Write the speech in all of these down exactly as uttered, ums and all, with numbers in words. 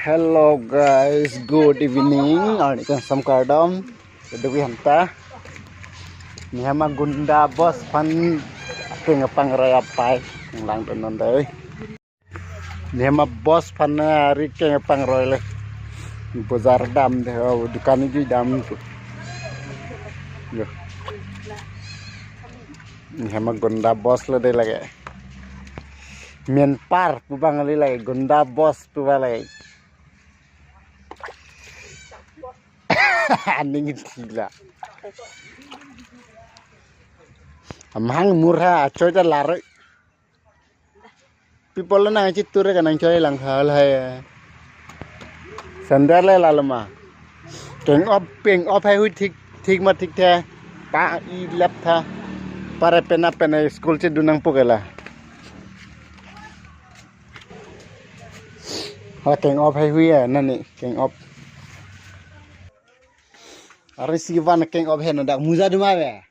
Hello guys, good evening. Arni kangsam kardom. Keduk hanta. Ni hema gunda boss aphan akeng pangroi apai. Langdun non dei. Ni hema boss aphan ari akeng pangroi le. Bojar dam dei, oh, dukan ni dam. Yo. Ni hema gunda boss le dei lake. Menpar pu abang le lake, gunda boss pu abang lake. Aning thila. Amahang murha achoi ta laroi. People nangchitur ke nangchoi lang hal hai. Sandal le lalo ma. Keng op, keng op hai hui thik, thik ma thik the. Pa i lap tha. Pare pena pena school chedun nangpo ke la. Hala keng op hai hui ya, nani keng op. Arni si van keng op hai no dak muza doma ave.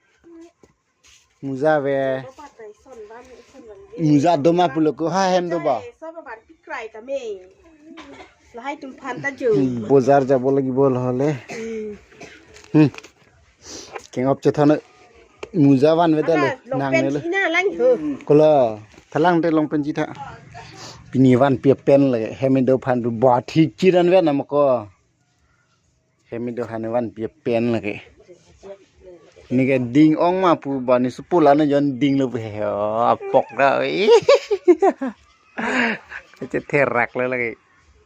Muza ave. Muza doma pulo ko ha hem do ba. Lahai tum phan ta jo. Hmm, bojar jabo lagi bol hole. Hmm. Hmm. Keng op chethan muza van veda lo. Nang ne lo. Ina lang ho. Kolo. Thalang te long pen chitha. Pini vanpi pen lake. Hem do phan do ba thik chiran ve nam ko. Hem do han vanpi pen lake. Ni ke ding ong ma pu ba ni supula na jon ding lo he. Apok da. Che therak le lake.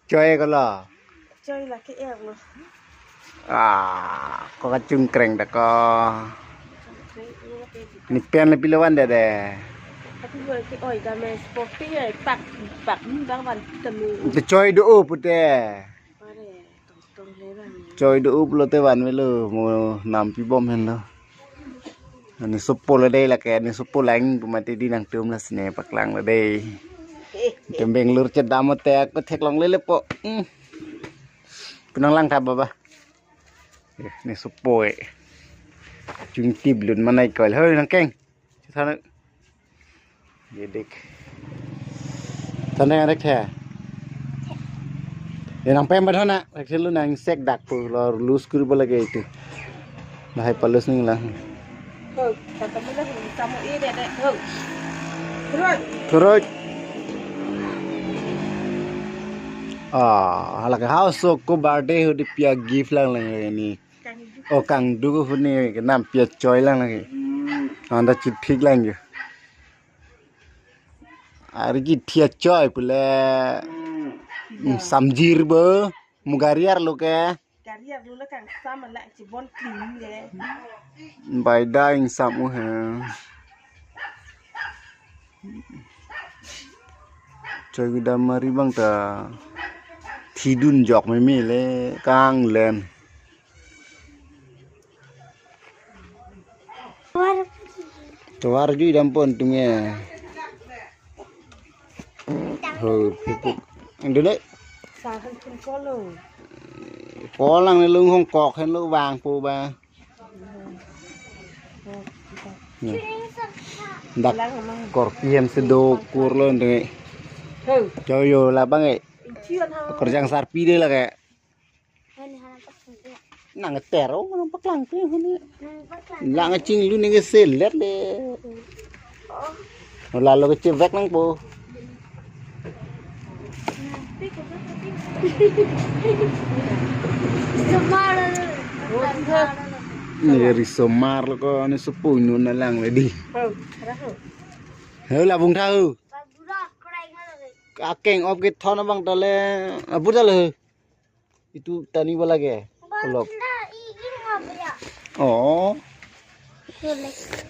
Choi ko lo. Choi lake er lo. Ah, ko kachung kreng da ko. Ni pen le pilo van de de. Tapi gue ke oi ga me sport pe ye pak pak ni bang van temu. Te choi do o pute. Pare tong tong le bang. Choi do o pulo te van velo mo nampi bom hen lo. Ani sopo le dei lake, ani sopo lang pu mati di nangtum la sine paklang le dei. Tem Bangalore chedam te ko theklong le le po. Hmm. Penang lang tha baba. Eh, ni sopo e. Chungtip lun manai kol. Hoi nangkeng. Sana. Ye dek. Tanda ngarek the. Ye nang pem badhona. Rek selu nang sek dak pu lo lus kuri bola ke itu. Lahai palus ning lang. Ho, tata mula ho, kamu i de de ho. Turun. Turun. Ah, hala ke house so ko birthday ho di pia gift lang lang ni. Kang du. Oh, kang du ho ni ke nam pia choi lang lang ke. Hmm. Anda chit phik lang ke. Ari ki thia choi pule. Hmm. Hmm, samjir bo. Mu gari arlo ke. Gari arlo le kangsam la chibon klim le. Bai da ingsam u he. Choi gudam mari bang ta thidun jok meme le kanglen. Tovar ju idam pon tum e. Ho, pipuk. Dule. Sahan pun kolo. Kolang ne lung hong kok hen lo vang po ba. Dak korpi hem si do kur lo tum e. Ho. Choyo la bang e. Chion ha. Kerjang sarpi de la ke. Nang tero nang paklang ke huni. Lang chinglu ni ke selet le. Lalo ke chevek nangpo. Ni risomar lo ko ni sopo nu na lang le di. He la bung tha ho. Akeng op ke thon abang ta le. Abu ta le. Itu tani bola ke. Lop. Oh.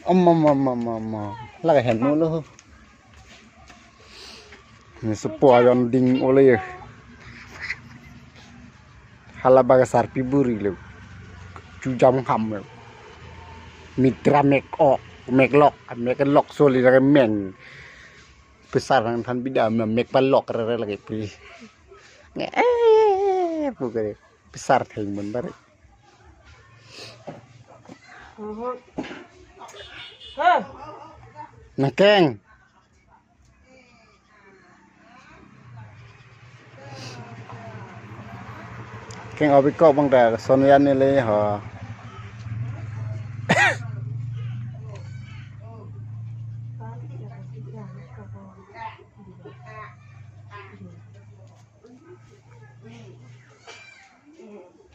Ama, ama, ama, ama, ama. Lake hen mo lo. Ni sopo ayon ding ole ye. Hala baga sarpi buri lo. Chujam ham lo. Mitra mek o, mek lok, mek lok soli lake meng. Pesar nang than bida ma mek palok rere lake pi. Nge, eh, pu kare. Pesar theng mon bare. Nangkeng. Keng obi kok bang ta son yan ni le ho.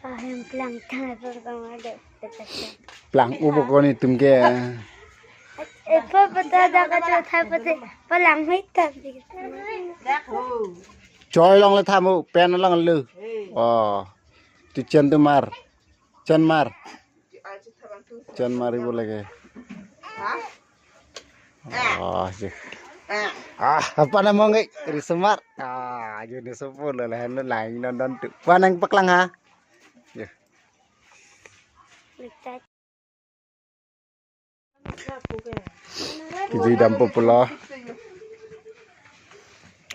Ahem plang thai por kama de. Plang ubo koni tum ke. Eh, pa pata da ka cho thai pate. Palang hai tam di. Choi long le thamu pen long lu. Oh. Tu chen tu mar. Chen mar. Chen mar ibo lagi. Oh, sih. Ah, apa nama ngai? Risemar. Ah, juni sepuluh lah, lain nonton tu. Panang paklang ha? Ya. Kiji dampo pulo.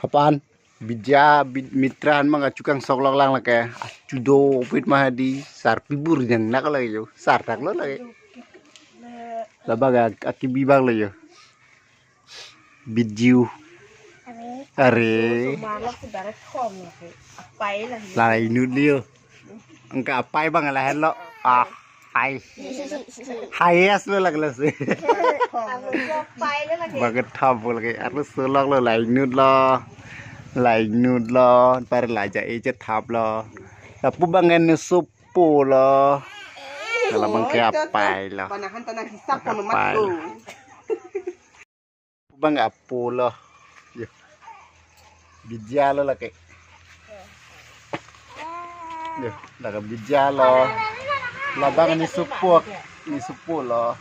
Apan? Bidya, bid, mitra han mang kachukang sok lok lang lake. Achudo pit mahadi. Sar pibur jang nak lake yo. Sar tak lo lake. Labang ak-, aki bibang lo yo. Bidyu. Are. Are. Malak sebarat kom lake. Apai lah. Lah inut liyo. Angka apai bang lahen lo. Ah, hai. Highest lo laglo si. Apai lo lake. Baget thap lo lake. Arlo sulok lo lainut lo. Lainut lo. Par laja echet thap lo. Lapu bang en supo lo. Kalau bang ke apai lo. Panahan tanah hisap kono mat lo. Bang apo lo. Yo. Bidya lo lake. Yo, lake bidya lo. Labang ni supo, ni supo lo.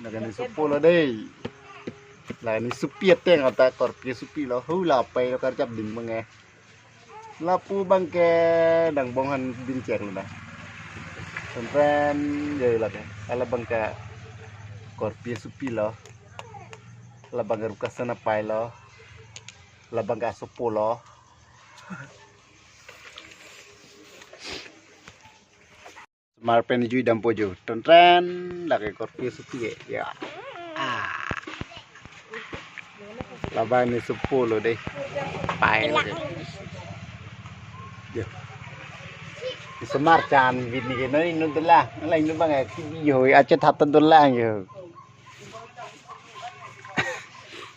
Lake ni supo lo dei. Lake ni supi ateng ata korpi supi lo. Hu lapai lo karjap ding bang eh. Lapu bang ke dang bong han bin cek lo da. Sampen jai lake. Ala bang ke korpi supi lo. Labang ke rukasan apai lo. Labang ke asopo lo. Mar pen jui dampo jo. Tren tren lake korpi supi ke. Ya. Ah. Labang ni supo lo dei. Pai lo dei. Yo. Semar chan bini ke noi nu dela. Lai nu bang ki yo achet hat dela yo.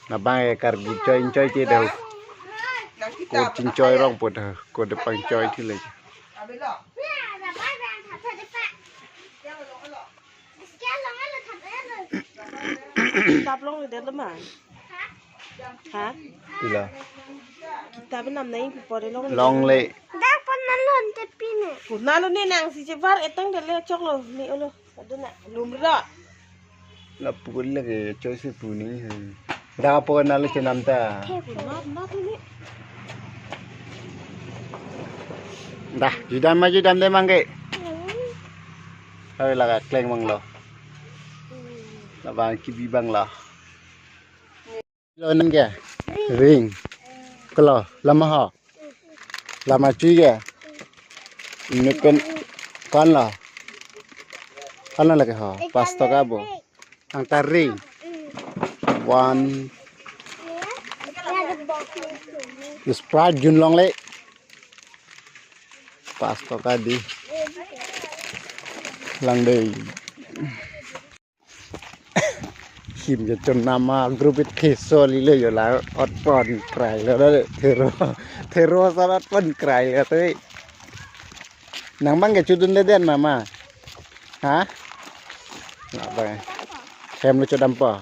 Labang ke kargi choi choi ti dau. Ko chin choi rong po dau. Ko de pang choi ti le. Kitab longle det lo ma? Ha? Pila? Kitab nam nai pi pore longle. Longle. Dak pon nalon te pine. Pon nalon ne nang si chevar etang det le chok lo ni olo. Aduna lumra. Lapu lake choi si pu ni. Dak pon nalo chenam ta. Pon nat nat ni. Dah, judam ma judam de mangke. Hai lake kleng bang lo. Labang kibi bang lo. Lo nang ke? Ring. Kalo, lama ho. Lama chui ke? Ini pen kan lo. Kan lo lake ho. Pas to ka bo. Ang ta ring. One. Sprite jun longle. Pas to ka di. Lang dei. Him jo chon nama group it keso lilo jo la ot pon krai lo da thero. Thero sa ot pon krai lo te. Nang bang ke chudun le den mama. Ha? Na bang. Hem lo chodam po.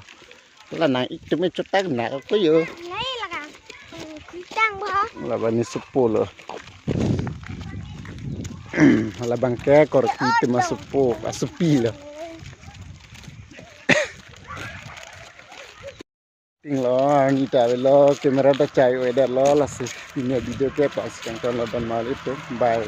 La nang ik tum ik chotak na ko yo. Nai laka. Kutang ba. Labang ni supo lo. Labang ke korpi tum asupo, asupi lo. Ting lo, ni ta lo, camera ta chai weather lo, lasi pini video ke pas kang ton lo don mal itu. Bye.